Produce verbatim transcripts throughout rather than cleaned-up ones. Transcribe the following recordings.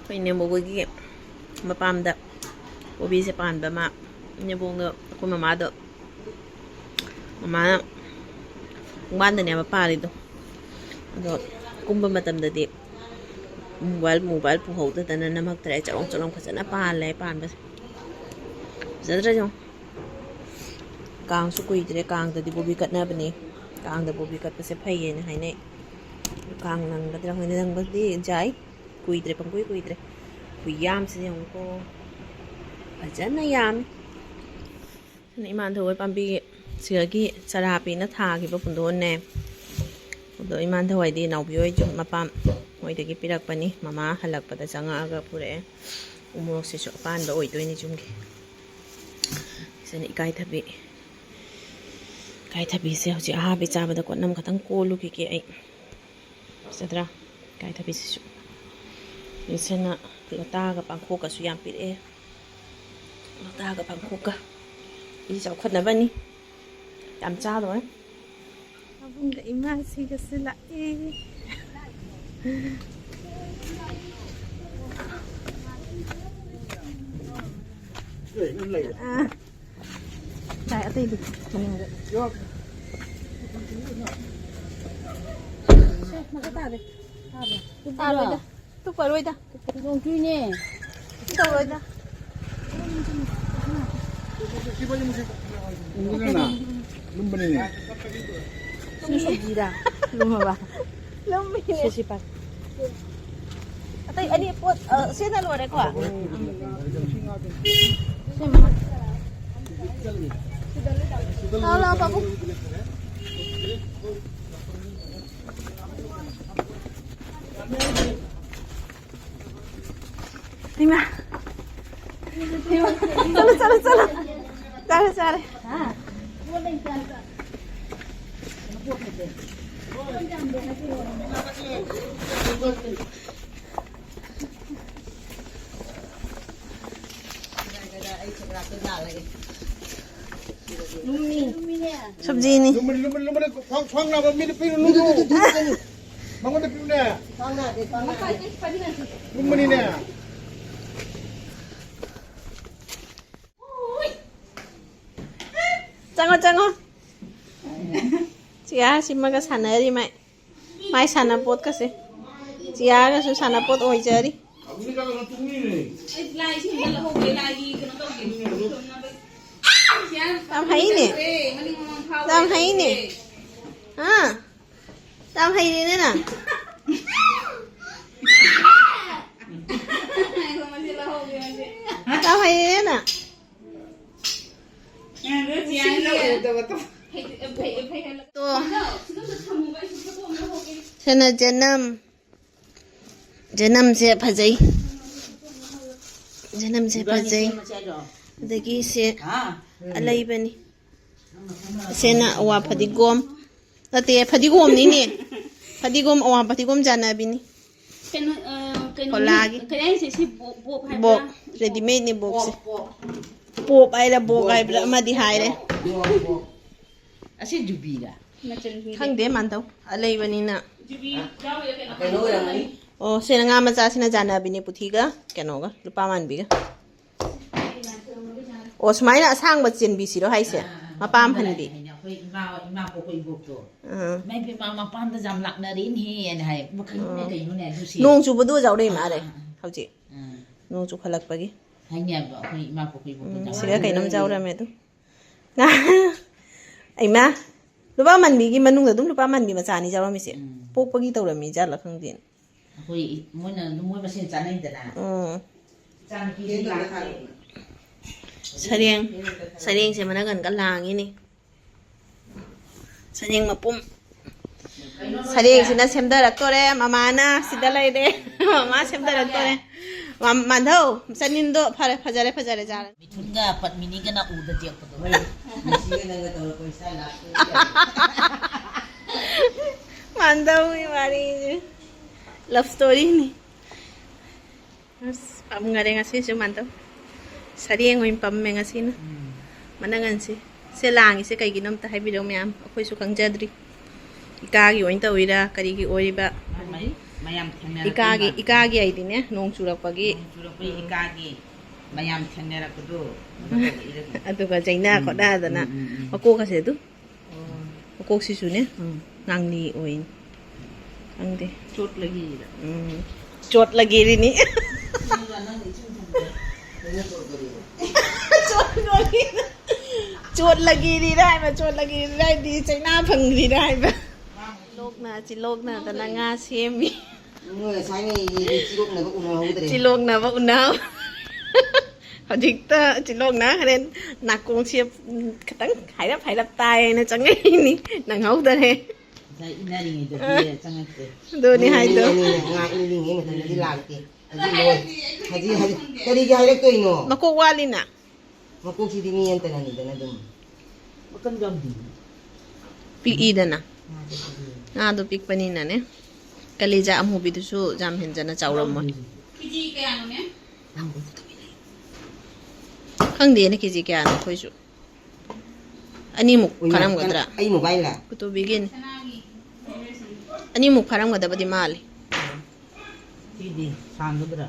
ꯑꯩꯈꯣꯏ ꯏꯅꯦꯝꯕꯣꯛ ꯍꯣꯏꯒꯤ ꯃꯄꯥꯝꯗ ꯀꯣꯕꯤꯁꯦ ꯄꯥꯟꯕ ꯑꯃ, ꯏꯅꯦꯝꯕꯣꯛꯅ ꯑꯩꯈꯣꯏ ꯃꯃꯥꯗꯣ, ꯃꯃꯥꯅ ꯈꯣꯡꯕꯥꯟꯗꯅꯦꯕ ꯄꯥꯜꯂꯤꯗꯣ꯫ ꯑꯗꯣ ꯀꯨꯝꯕ ꯃꯇꯝꯗꯗꯤ ꯃꯣꯕꯥꯏꯜ, ꯃꯣꯕꯥꯏꯜ ꯄꯨꯍꯧꯗꯗꯅ ꯅꯝꯃꯛꯇ꯭ꯔꯦ꯫ ꯆꯔꯣꯡ ꯆꯔꯣꯡ ꯐꯖꯅ ꯄꯥꯜꯂꯦ ꯄꯥꯟꯕꯁꯦ꯫ ꯐꯖꯗ꯭ꯔꯥ ꯌꯦꯡꯉꯣ꯫ ꯀꯥꯡꯁꯨ ꯀꯨꯏꯗ꯭ꯔꯦ, ꯀꯥꯡꯗꯗꯤ ꯕꯣꯕꯤ ꯀꯠꯅꯕꯅꯦ꯫ ꯀꯥꯡꯗ ꯕꯣꯕꯤ ꯀꯠꯄꯁꯦ ꯐꯩꯌꯦꯅ ꯍꯥꯏꯅꯩ꯫ ꯀꯥꯡ ꯅꯪꯒꯗ꯭ꯔꯥ ꯈꯪꯗꯦ, ꯅꯪꯕꯗꯤ ꯌꯥꯏ꯫ ꯀꯨꯏꯗ꯭ꯔꯦ, ꯄꯪꯀꯨꯏ ꯀꯨꯏꯗ꯭ꯔꯦ꯫ ꯈꯨꯌꯥꯝꯁꯤꯗꯤ ꯌꯦꯡꯉꯨꯀꯣ꯫ ꯐꯖꯅ ꯌꯥꯝꯃꯤ꯫ ꯑꯗꯨꯅ ꯏꯃꯥꯟ ꯊꯧꯋꯥꯏ ꯄꯥꯝꯕꯤ ꯁꯤꯗꯒꯤ ꯆꯔꯥ ꯄꯤꯅ ꯊꯥꯈꯤꯕ ꯄꯨꯟꯗꯣꯟꯅꯦ꯫ ꯑꯗꯣ ꯏꯃꯥꯟ ꯊꯧꯋꯥꯏꯗꯤ ꯅꯥꯎꯕꯤ ꯍꯣꯏ ꯌꯨꯝ ꯃꯄꯥꯝ ꯃꯣꯏꯗꯒꯤ ꯄꯤꯔꯛꯄꯅꯤ꯫ ꯃꯃꯥ ꯍꯜꯂꯛꯄꯗ ꯆꯪꯉꯛꯑꯒ ꯄꯨꯔꯛꯑꯦ꯫ ꯎꯃꯣꯔꯣꯛꯁꯤꯁꯨ ꯑꯄꯥꯟꯕ ꯑꯣꯏꯗꯣꯏꯅꯤ ꯌꯨꯝꯒꯤ꯫ ꯁꯤꯅ ꯏꯀꯥꯏꯊꯕꯤ꯫ ꯏꯀꯥꯏꯊꯕꯤꯁꯦ ꯍꯧꯖꯤꯛ ꯑꯍꯥꯕꯤ ꯆꯥꯕꯗ ꯀꯣꯠꯅꯝ ꯈꯛꯇꯪ ꯀꯣꯜꯂꯨꯈꯤꯒꯦ ꯑꯩ꯫ ꯐꯖꯗ꯭ꯔꯥ? ꯏꯀꯥꯏꯊꯕꯤꯁꯤꯁꯨ꯫ ꯁꯤꯅ ꯂꯣꯇꯥꯒ ꯄꯥꯡꯈꯣꯛꯀꯁꯨ ꯌꯥꯝ ꯄꯤꯔꯛꯑꯦ꯫ ꯂꯣꯇꯥꯒ ꯄꯥꯡꯈꯣꯛꯀ꯫ ꯏ ꯆꯥꯎꯈꯠꯅꯕꯅꯤ꯫ ꯌꯥꯝ ꯆꯥꯔꯣꯏ꯫ ꯄꯥꯕꯨꯡꯒ ꯏꯃꯥꯁꯤꯒꯁꯨ ꯂꯥꯛꯑꯦ꯫ ꯑꯥ꯫ ꯇꯥꯏ, ꯑꯇꯩꯗꯤ ꯃꯅꯤꯡꯗ꯫ ꯁꯦ, ꯃꯈꯥ ꯇꯥꯔꯦ꯫ ꯇꯥꯕ꯭ꯔꯥ? ꯇꯥꯔꯣꯏꯗ꯫ ꯇꯨꯞꯄꯔꯣꯏꯗ꯫ ꯅꯣꯡ ꯆꯨꯏꯅꯦ꯫ ꯇꯧꯔꯣꯏꯗ꯫ ꯂꯨꯝꯕꯅꯤꯅꯦ꯫ ꯁꯤ ꯁꯣꯕꯖꯤꯔꯥ? ꯂꯨꯝꯃꯕ? ꯂꯨꯝꯃꯤꯅꯦ꯫ ꯁꯤ, ꯁꯤ ꯄꯥꯏ꯫ ꯑꯇꯩ ꯑꯅꯤ ꯄꯣꯠ, ꯑ, ꯁꯤꯅ ꯂꯣꯏꯔꯦꯀꯣ? ꯂꯥꯎ, ꯂꯥꯎ, ꯄꯥꯕꯨꯡ꯫ ꯏꯃꯥ꯫ ꯏꯃꯥ꯫ ꯆꯠꯂꯣ, ꯆꯠꯂꯣ, ꯆꯠꯂꯣ꯫ ꯆꯥꯔꯦ, ꯆꯥꯔꯦ꯫ ꯁꯣꯕꯖꯤꯅꯤ꯫ ꯂꯨꯝꯕꯅꯤ, ꯂꯨꯝꯕꯅꯤ, ꯂꯨꯝꯕꯅꯤ꯫ ꯈ꯭ꯋꯥꯡ, ꯈ꯭ꯋꯥꯡ ꯅꯥꯕ ꯃꯤꯗ ꯄꯤꯔꯨꯅꯨ꯫ ꯃꯉꯣꯟꯗ ꯄꯤꯌꯨꯅꯦ꯫ ꯂꯨꯝꯕꯅꯤꯅꯦ꯫ ꯆꯪꯉꯣ, ꯆꯪꯉꯣ꯫ ꯆꯤꯌꯥ ꯁꯤꯃꯒ ꯁꯥꯟꯅꯔꯤ ꯃꯥꯏ꯫ ꯃꯥꯏ ꯁꯥꯟꯅꯄꯣꯠꯀꯁꯦ꯫ ꯆꯤꯌꯥꯒꯁꯨ ꯁꯥꯟꯅꯄꯣꯠ ꯑꯣꯏꯖꯔꯤ꯫ ꯌꯥꯝ ꯍꯩꯅꯦ꯫ ꯌꯥꯝ ꯍꯩꯅꯦ꯫ ꯍꯥ? ꯌꯥꯝ ꯍꯩꯔꯦꯅꯦ ꯅꯪ꯫ ꯌꯥꯝ ꯍꯩꯔꯦꯅꯦ ꯅꯪ꯫ ꯇꯣ꯫ ꯁꯤꯅ ꯖꯅꯝ꯫ ꯖꯅꯝꯁꯦ ꯐꯖꯩ꯫ ꯖꯅꯝꯁꯦ ꯐꯖꯩ꯫ ꯑꯗꯒꯤ ꯁꯦ ꯑꯂꯩꯕꯅꯤ꯫ ꯁꯦꯅ ꯑꯋꯥ ꯐꯗꯤꯒꯣꯝ꯫ ꯅꯠꯇꯦ, ꯐꯗꯤꯒꯣꯝꯅꯤꯅꯦ꯫ ꯐꯗꯤꯒꯣꯝ, ꯑꯋꯥ ꯐꯗꯤꯒꯣꯝ ꯖꯥꯟꯅꯕꯤꯅꯤ꯫ ꯀꯩꯅꯣ, ꯑ, ꯀꯩꯅꯣ, ꯈꯣꯂꯥꯒꯤ꯫ ꯀꯩ ꯍꯥꯏꯁꯦ? ꯁꯤ ꯕꯣꯛ, ꯕꯣꯛ ꯍꯥꯏꯕ꯭ꯔꯥ? ꯕꯣꯛ, readymade ꯅꯦ ꯕꯣꯛꯁꯦ꯫ ꯕꯣꯛ, ꯕꯣꯛ꯫ ꯄꯣꯞ ꯍꯥꯏꯔ ꯕꯣꯛ ꯍꯥꯏꯕ꯭ꯔꯥ ꯑꯃꯗꯤ ꯍꯥꯏꯔꯦ꯫ ꯕꯣꯛ, ꯕꯣꯛ꯫ ꯑꯁꯤ ꯖꯨꯕꯤꯔꯥ? ꯃꯆꯟ ꯈꯪꯗꯦ꯫ ꯈꯪꯗꯦ, ꯃꯥꯟꯗꯧ꯫ ꯑꯂꯩꯕꯅꯤꯅ꯫ ꯖꯨꯕꯤ ꯌꯥꯎꯔꯤꯔꯥ ꯀꯩꯅꯣ? ꯀꯩꯅꯣ ꯑꯣꯏꯔꯝꯒꯅꯤ꯫ ꯑꯣ, ꯁꯤꯅ ꯉꯥ ꯃꯆꯥꯁꯤꯅ ꯖꯥꯟꯅꯕꯤꯅꯦ ꯄꯨꯊꯤꯒ ꯀꯩꯅꯣꯒ, ꯂꯨꯄꯥ ꯃꯥꯟꯕꯤꯒ꯫ ꯑꯣ, ꯁꯨꯃꯥꯏꯅ ꯑꯁꯥꯡꯕ ꯆꯦꯟꯕꯤꯁꯤꯔꯣ ꯍꯥꯏꯁꯦ? ꯑꯥ, ꯑꯥ, ꯑꯥ, ꯃꯄꯥꯝ ꯃꯄꯥꯝꯗ ꯍꯟꯕꯤ꯫ ꯂꯥꯛꯑꯦ ꯍꯥꯏꯅꯦ꯫ ꯑꯩꯈꯣꯏ ꯏꯃꯥ, ꯏꯃꯥ ꯄꯣꯛꯄ ꯏꯕꯣꯛꯇꯣ꯫ ꯑꯥ꯫ "ꯏꯃꯥ ꯏꯕꯦꯝꯃ, ꯃꯄꯥꯝꯗ ꯌꯥꯝ ꯂꯥꯛꯅꯔꯦꯅꯦꯍꯦ" ꯍꯥꯏꯅ ꯍꯥꯏꯌꯦ꯫ ꯀꯩꯅꯣꯅꯦ, ꯑꯥ꯫ ꯀꯩꯅꯣꯅꯦ ꯑꯗꯨꯁꯦ? ꯅꯣꯡ ꯆꯨꯕꯗꯨ ꯌꯥꯎꯔꯛꯏ ꯑꯥ, ꯃꯥꯜꯂꯦ ꯑꯥ, ꯑꯥ, ꯑꯥ꯫ ꯍꯧꯖꯤꯛ꯫ ꯑꯥ꯫ ꯅꯣꯡ ꯆꯨꯈꯠꯂꯛꯄꯒꯤ꯫ ꯍꯥꯏꯅꯦꯕ ꯑꯩꯈꯣꯏ ꯏꯃꯥ ꯄꯣꯛꯄ ꯏꯕꯣꯛꯇꯣ ꯎꯝ, ꯌꯥꯝ ꯁꯤꯗ ꯀꯩꯅꯣꯝ ꯂꯥꯛꯅꯔꯦ꯫ ꯌꯥꯎꯔꯝꯃꯦ ꯑꯗꯨꯝ꯫ ꯏꯃꯥ, ꯂꯨꯄꯥ ꯃꯟꯕꯤꯒꯤ ꯃꯅꯨꯡꯗ ꯑꯗꯨꯝ ꯂꯨꯄꯥ ꯃꯟꯕꯤ ꯃꯆꯥ ꯑꯅꯤ ꯌꯥꯎꯔꯝꯃꯤꯁꯦ꯫ ꯎꯝ꯫ ꯄꯣꯛꯄꯒꯤ ꯇꯧꯔꯝꯃꯤ ꯖꯥꯠꯂ ꯈꯪꯗꯦꯅꯦ꯫ ꯑꯩꯈꯣꯏ ꯏ-, ꯃꯣꯏꯅ ꯑꯗꯨꯝ ꯃꯣꯏ ꯃꯁꯦꯟ ꯆꯥꯅꯩꯗꯅ꯫ ꯎꯝ꯫ ꯏꯆꯥꯅꯨꯄꯤꯗꯤ ꯂꯥꯛꯇꯦ꯫ ꯁꯔꯦꯡ, ꯁꯔꯦꯡꯁꯦ ꯃꯅꯒꯟꯒ ꯂꯥꯡꯉꯤꯅꯦ꯫ ꯁꯔꯦꯡ ꯃꯄꯨꯝ꯫ ꯁꯔꯦꯡꯁꯤꯅ ꯁꯦꯝꯗꯔꯛꯇꯣꯔꯦ, ꯃꯃꯥꯅ ꯁꯤꯗ ꯂꯩꯔꯦ꯫ ꯃꯃꯥ ꯁꯦꯝꯗꯔꯛꯇꯣꯔꯦ꯫ ꯃꯥ-, ꯃꯥꯟꯙꯧ, ꯆꯅꯤꯟꯗꯣ ꯐꯔꯦ, ꯐꯖꯔꯦ, ꯐꯖꯔꯦ, ꯆꯥꯔꯦ꯫ ꯃꯤꯊꯨꯟꯒ ꯄꯠꯃꯤꯅꯤꯒꯅ ꯎꯗ ꯌꯦꯛꯄꯗꯣ꯫ ꯃꯥꯟꯙꯧꯒꯤ ꯋꯥꯔꯤꯁꯦ love storyꯅꯤ꯫ ꯑꯁ, ꯄꯝꯈꯔꯦ ꯉꯁꯤꯁꯨ ꯃꯥꯟꯗꯧ꯫ ꯁꯔꯦꯡ ꯑꯣꯏꯅ ꯄꯝꯃꯦ ꯉꯁꯤꯅ꯫ ꯎꯝ꯫ ꯃꯅꯪꯒꯟꯁꯦ꯫ ꯁꯦ ꯂꯥꯡꯉꯤꯁꯦ ꯀꯩꯒꯤꯅꯣ ꯑꯝꯇ ꯍꯥꯏꯕꯤꯔꯛꯑꯣ ꯃꯌꯥꯝ꯫ ꯑꯩꯈꯣꯏꯁꯨ ꯈꯪꯖꯗ꯭ꯔꯤ꯫ ꯏꯀꯥꯒꯤ ꯑꯣꯏꯅ ꯇꯧꯔꯤꯔꯥ, ꯀꯔꯤꯒꯤ ꯑꯣꯏꯔꯤꯕ? ꯃꯌꯥꯝ ꯏꯀꯥꯒꯤ ꯊꯦꯡꯅꯔꯛꯄꯩ ꯏꯀꯥꯒꯤ ꯍꯥꯏꯗꯤꯅꯦ, ꯅꯣꯡ ꯆꯨꯔꯛꯄꯒꯤ꯫ ꯆꯨꯔꯛꯄꯩ ꯏꯀꯥꯒꯤ ꯃꯌꯥꯝ ꯊꯦꯡꯅꯔꯛꯄꯗꯣ꯫ ꯑꯗꯨꯒ ꯆꯩꯅ ꯈꯣꯠꯅꯗꯅ꯫ ꯎꯝ, ꯎꯝ, ꯎꯝ꯫ ꯃꯀꯣꯛ ꯑꯁꯦ ꯑꯗꯨ, ꯃꯀꯣꯛꯁꯤꯁꯨꯅꯦ, ꯉꯥꯡꯂꯤ ꯑꯣꯏ꯫ ꯈꯪꯗꯦ꯫ ꯆꯣꯠꯂꯒꯤꯔ꯫ ꯎꯝ꯫ ꯆꯣꯠꯂꯒꯤꯔꯤꯅꯤ꯫ ꯆꯣꯠꯂꯒꯤꯔꯤꯔ ꯍꯥꯏꯕ, ꯆꯣꯠꯂꯒꯤꯔꯤꯔ ꯍꯥꯏꯗꯤ ꯆꯩꯅꯥ ꯐꯪꯗ꯭ꯔꯤꯔ ꯍꯥꯏꯕ꯫ ꯆꯤꯂꯣꯛꯅ ꯆꯤꯂꯣꯛꯅꯗꯅ ꯉꯥ ꯁꯦꯝꯃꯤ꯫ ꯅꯣꯏ ꯉꯁꯥꯏ ꯉꯩꯗꯤ ꯆꯤꯂꯣꯛꯅꯕ ꯎꯅꯍꯧꯗ꯭ꯔꯦ꯫ ꯆꯤꯂꯣꯛꯅꯕ ꯎꯅ꯫ ꯍꯧꯖꯤꯛꯇ ꯆꯤꯂꯣꯛꯅ ꯍꯣꯔꯦꯟ ꯅꯥꯀꯣꯡꯁꯦ ꯈꯤꯇꯪ ꯍꯥꯏꯔꯞ ꯍꯥꯏꯔꯞ ꯇꯥꯏꯌꯦꯅ ꯆꯪꯉꯛꯏꯅꯤ, ꯅꯪꯍꯧꯗꯔꯦ꯫ ꯉꯁꯥꯏ ꯏꯟꯅꯔꯤꯉꯩꯗꯗꯤ ꯆꯪꯉꯛꯇꯦ꯫ ꯑꯗꯨꯅꯤ ꯍꯥꯏꯗꯣ꯫ ꯉꯥ ꯏꯜꯂꯤꯉꯩ ꯃꯇꯝꯗꯗꯤ ꯂꯥꯛꯇꯦ꯫ ꯍꯧꯖꯤꯛ ꯂꯣꯏ꯫ ꯍꯧꯖꯤꯛ, ꯍꯧꯖꯤꯛ ꯀꯔꯤꯒꯤ ꯍꯥꯏꯔꯛꯇꯣꯏꯅꯣ? ꯃꯀꯣꯛ ꯋꯥꯠꯂꯤꯅ꯫ ꯃꯀꯣꯛꯁꯤꯗꯤ ꯃꯤ ꯑꯃꯠꯇꯅꯅꯤꯗꯅ ꯑꯗꯨꯝ꯫ ꯃꯀꯟ ꯌꯥꯝꯗꯤ꯫ ꯄꯤꯛꯏꯗꯅ꯫ ꯉꯥꯗꯣ ꯄꯤꯛꯄꯅꯤꯅꯅꯦ꯫ ꯀꯂꯤꯖꯥ ꯑꯃꯨꯕꯤꯗꯨꯁꯨ ꯌꯥꯝ ꯍꯦꯟꯖꯅ ꯆꯥꯎꯔꯝꯃꯣꯏ꯫ ꯀꯦꯖꯤ ꯀꯌꯥꯅꯣꯅꯦ? ꯈꯪꯗꯦꯅꯦ ꯀꯦꯖꯤ ꯀꯌꯥꯅꯣ ꯑꯩꯈꯣꯏꯁꯨ꯫ ꯑꯅꯤꯃꯨꯛ ꯐꯥꯔꯝꯒꯗ꯭ꯔꯥ? ꯑꯩ ꯃꯣꯕꯥꯏꯜꯂ? ꯀꯨꯇꯨꯕꯤꯒꯤꯅꯤ꯫ ꯑꯅꯤꯃꯨꯛ ꯐꯥꯔꯝꯒꯗꯕꯗꯤ ꯃꯥꯜꯂꯤ꯫ ꯁꯤꯗꯤ ꯁꯥꯡꯒꯗ꯭ꯔꯥ?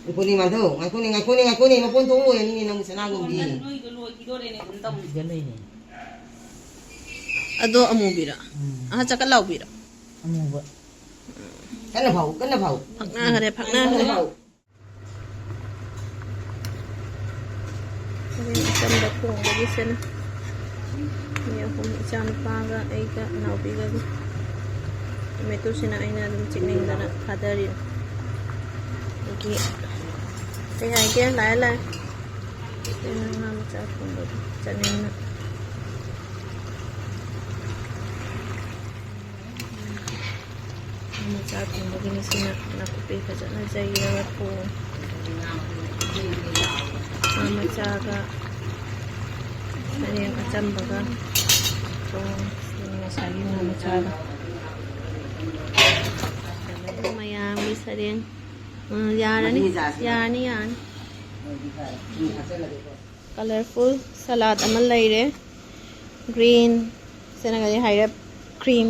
ꯉꯥꯏꯈꯣꯅꯦ, ꯃꯥꯙꯧ, ꯉꯥꯏꯈꯣꯅꯦ, ꯉꯥꯏꯈꯣꯅꯦ, ꯉꯥꯏꯈꯣꯅꯦ, ꯃꯀꯣꯟ ꯊꯣꯛ ꯂꯣꯏꯔꯅꯤꯅꯦ, ꯅꯪ ꯁꯅꯥꯒꯨꯝꯕꯤ꯫ ꯑꯗꯣ ꯑꯃꯨꯕꯤꯔꯣ? ꯑꯥ, ꯆꯀꯠ ꯂꯥꯎꯕꯤꯔꯣ? ꯑꯃꯨꯕ꯫ ꯀꯟꯅ ꯐꯥꯎ, ꯀꯟꯅ ꯐꯥꯎ꯫ ꯐꯛꯅꯈ꯭ꯔꯦ, ꯐꯛꯅꯈ꯭ꯔꯦ꯫ ꯍꯣꯔꯦꯟ ꯑꯆꯝꯕ ꯊꯣꯡꯕꯒꯤꯁꯤꯅ ꯃꯤ ꯑꯍꯨꯝ, ꯏꯆꯥ ꯅꯨꯄꯥꯒ ꯑꯩꯒ ꯏꯅꯥꯎꯄꯤꯒꯒꯤ꯫ ꯇꯣꯃꯦꯇꯣꯁꯤꯅ ꯑꯩꯅ ꯑꯗꯨꯝ ꯆꯤꯛꯅꯤꯡꯗꯅ ꯊꯥꯗꯔꯤꯅꯤ꯫ ꯑꯗꯒꯤ ꯀꯩ ꯍꯥꯏꯒꯦ? ꯂꯥꯛꯑꯦ, ꯂꯥꯛꯑꯦ꯫ ꯑꯩꯅ ꯉꯥ ꯃꯆꯥ ꯊꯣꯡꯕꯗꯣ ꯆꯥꯅꯤꯡꯅ꯫ ꯉꯥ ꯃꯆꯥ ꯊꯣꯡꯕꯒꯤꯅꯤ ꯁꯤꯅ꯫ ꯅꯥꯀꯨꯞꯄꯤ ꯐꯖꯅ ꯌꯩꯔꯒ ꯊꯣꯡꯉꯤ꯫ ꯉꯥ ꯃꯆꯥꯒ ꯁꯔꯦꯡ ꯑꯆꯝꯕꯒ ꯊꯣꯡꯉꯤ꯫ ꯁꯤꯅꯤ ꯉꯁꯥꯏꯒꯤ ꯉꯥ ꯃꯆꯥꯗꯣ꯫ ꯃꯌꯥꯝꯒꯤ ꯁꯔꯦꯡ꯫ ꯎꯝ, ꯌꯥꯔꯅꯤ꯫ ꯌꯥꯔꯅꯤ, ꯌꯥꯔꯅꯤ꯫ Colorful salad ꯑꯃ ꯂꯩꯔꯦ꯫ Green, ꯁꯤꯅ ꯀꯔꯤ ꯍꯥꯏꯔꯦ? Cream.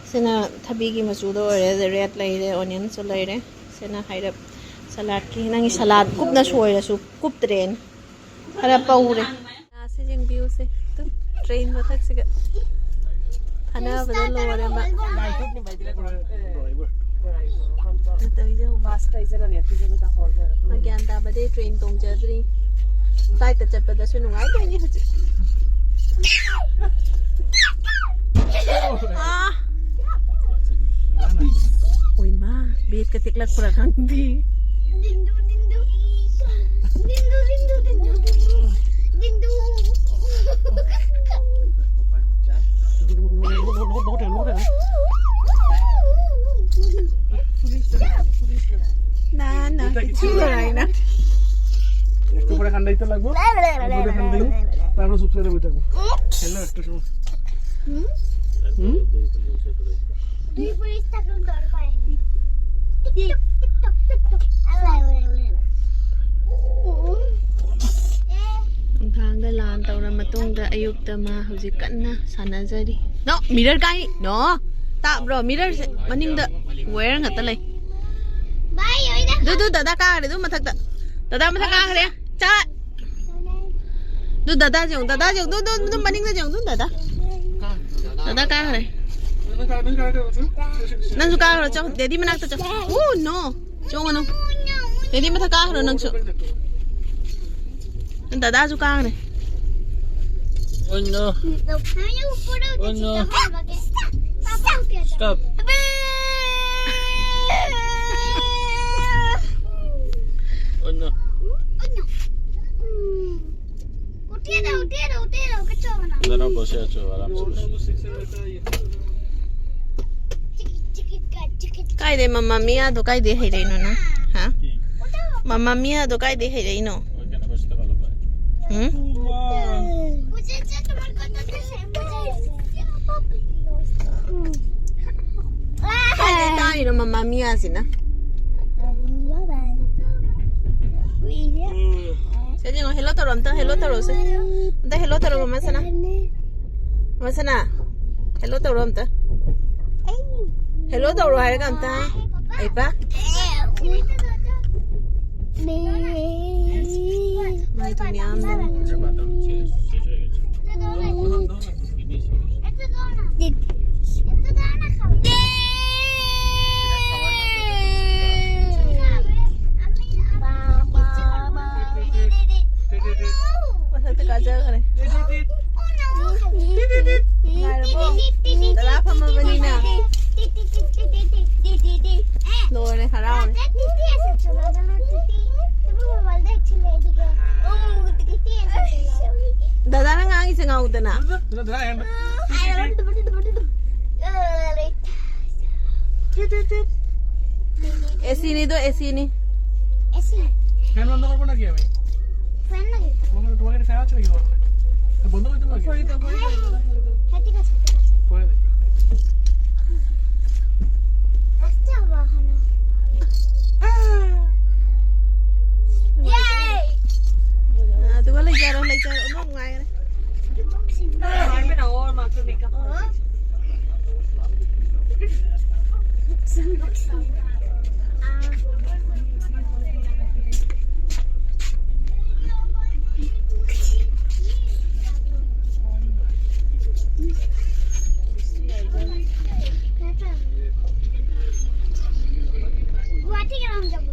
ꯁꯤꯅ ꯊꯕꯤꯒꯤ ꯃꯆꯨꯗ ꯑꯣꯏꯔꯦ, ꯑꯗ red ꯂꯩꯔꯦ, onionꯁꯨ ꯂꯩꯔꯦ꯫ ꯁꯤꯅ ꯍꯥꯏꯔꯞ ꯁꯂꯥꯗꯀꯤ, ꯅꯪꯒꯤ ꯁꯂꯥꯗ ꯀꯨꯞꯅ ꯁꯣꯏꯔꯁꯨ ꯀꯨꯞꯇ꯭ꯔꯦꯅ ꯈꯔ ꯄꯧꯔꯦ꯫ ꯁꯤ ꯌꯦꯡꯕꯤꯌꯨꯁꯦ, ꯇꯨ, train ꯃꯊꯛꯁꯤꯒ ꯈꯟꯅꯕꯗ ꯂꯣꯏꯔꯦ ꯃꯥ꯫ ꯃꯇꯧꯁꯦ ꯌꯦꯡꯉꯨ꯫ ꯃꯥ ꯒ꯭ꯌꯥꯟ ꯇꯥꯕꯗꯤ train ꯇꯣꯡꯖꯗ꯭ꯔꯤ꯫ Flightꯇ ꯆꯠꯄꯗꯁꯨ ꯅꯨꯡꯉꯥꯏꯗꯣꯏꯅꯤ ꯍꯧꯖꯤꯛ꯫ ꯑꯥ꯫ ꯑꯣꯏꯃꯥ, bedꯀ ꯇꯦꯛꯂꯛꯄ꯭ꯔꯥ ꯈꯪꯗꯦ꯫ ꯗꯤꯡꯗꯨ, ꯗꯤꯡꯗꯨ꯫ ꯗꯤꯡꯗꯨ, ꯗꯤꯡꯗꯨ, ꯗꯤꯡꯗꯨ, ꯗꯤꯡꯗꯨ꯫ ꯗꯤꯡꯗꯨ꯫ না, না, কিছু করাই না। একটু পরে কান্দাইতে লাগবো। একটু পরে কান্দাই। তারপর চুপচাপ বই থাকবো। খেলো একটু সময়। হুম? হুম? দুই পুলিশ থাকলে ডর পায়। TikTok, TikTok, TikTok. আল্লাহ, আল্লাহ, আল্লাহ। ꯅꯨꯡꯗꯥꯡꯗ ꯂꯥꯟ ꯇꯧꯔ ꯃꯇꯨꯡꯗ ꯑꯌꯨꯛꯇ ꯃꯥ ꯍꯧꯖꯤꯛ ꯀꯟꯅ ꯁꯥꯟꯅꯖꯔꯤ꯫ No, mirror ꯀꯥꯏ? No. ꯇꯥꯕ꯭ꯔꯣ? Mirrorꯁꯦ ꯃꯅꯤꯡꯗ wire ꯉꯥꯛꯇ ꯂꯩ꯫ ꯚꯥꯏ, ꯑꯣꯏꯅ ꯑꯗꯨ, ꯑꯗꯨ ꯗꯗꯥ ꯀꯥꯈ꯭ꯔꯦ, ꯑꯗꯨ ꯃꯊꯛꯇ꯫ ꯗꯗꯥ ꯃꯊꯛ ꯀꯥꯈ꯭ꯔꯦ꯫ ꯆꯥ-, ꯑꯗꯨ ꯗꯗꯥꯁꯦ ꯌꯦꯡꯉꯨ, ꯗꯗꯥꯁꯦ ꯌꯦꯡꯉꯨ, ꯑꯗꯨ, ꯑꯗꯨ, ꯑꯗꯨ ꯃꯅꯤꯡꯗ ꯌꯦꯡꯉꯨ, ꯑꯗꯨ ꯗꯗꯥ꯫ ꯗꯗꯥ ꯀꯥꯈ꯭ꯔꯦ꯫ ꯅꯪꯁꯨ ꯀꯥꯈ꯭ꯔꯣ, ꯆꯣ꯫ Daddy ꯃꯅꯥꯛꯇ ꯆꯣ꯫ Oh, no. ꯆꯣꯡꯉꯅꯨ꯫ Daddy ꯃꯊꯛ ꯀꯥꯈ꯭ꯔꯣ ꯅꯪꯁꯨ꯫ ꯅꯪ ꯗꯗꯥꯁꯨ ꯀꯥꯈ꯭ꯔꯦ꯫ Oh, no. Oh, no. Stop. Oh, no. উঠিয়ে দাও, উঠিয়ে দাও, উঠিয়ে দাও, কিচ্ছু হবে না। দাঁড়াও, বসে আছো, আরামসে বসো। Kaide Mamma Miado, kaide hereino na? Ha? Mamma Miado, kaide hereino? ওইখানে বসতে ভালো পায়। Hmm? বুঝেছো, তোমার কথা তো সে বুঝেছে। Kaide tayo no Mamma Mia sina? Sige, hello taro, anta hello taro, sa. Anta hello taro, mama sana. Mama sana. Hello ꯇꯧꯔꯣ ꯑꯝꯇ꯫ ꯍꯦꯜꯂꯣ ꯇꯧꯔꯣ ꯍꯥꯏꯔꯒ ꯑꯝꯇ꯫ ꯑꯩꯕ꯫ ꯃꯥꯏꯗꯨꯅꯤ ꯌꯥꯝꯅ꯫ ꯃꯊꯛꯇ ꯀꯥꯖꯈ꯭ꯔꯦ꯫ ꯉꯥꯏꯔꯕꯣ? ꯗꯗꯥ ꯐꯝꯃꯕꯅꯤꯅ꯫ ꯂꯣꯏꯔꯦ, ꯍꯔꯥꯎꯔꯦ꯫ ꯗꯗꯥꯅ ꯉꯥꯡꯉꯤꯁꯦ ꯉꯥꯎꯗꯅ꯫ এসিনি তো, এসিনি। এসি। ফ্যান বন্ধ করবো নাকি আমি? ফ্যান নাকি? তোমাকে, তোমাকে একটা ফ্যান আছে নাকি ঘরে? বন্ধ করে দেবো নাকি? হ্যাঁ, ঠিক আছে, ঠিক আছে। করে দে। আসতে হবে এখনো। ইয়েই! ꯑꯗꯨꯒ ꯂꯩꯖꯔꯣ, ꯂꯩꯖꯔꯣ꯫ ꯑꯗꯨꯝ ꯅꯨꯡꯉꯥꯏꯒꯅꯤ꯫ গুৱাহাটী কেতিয়া যাম?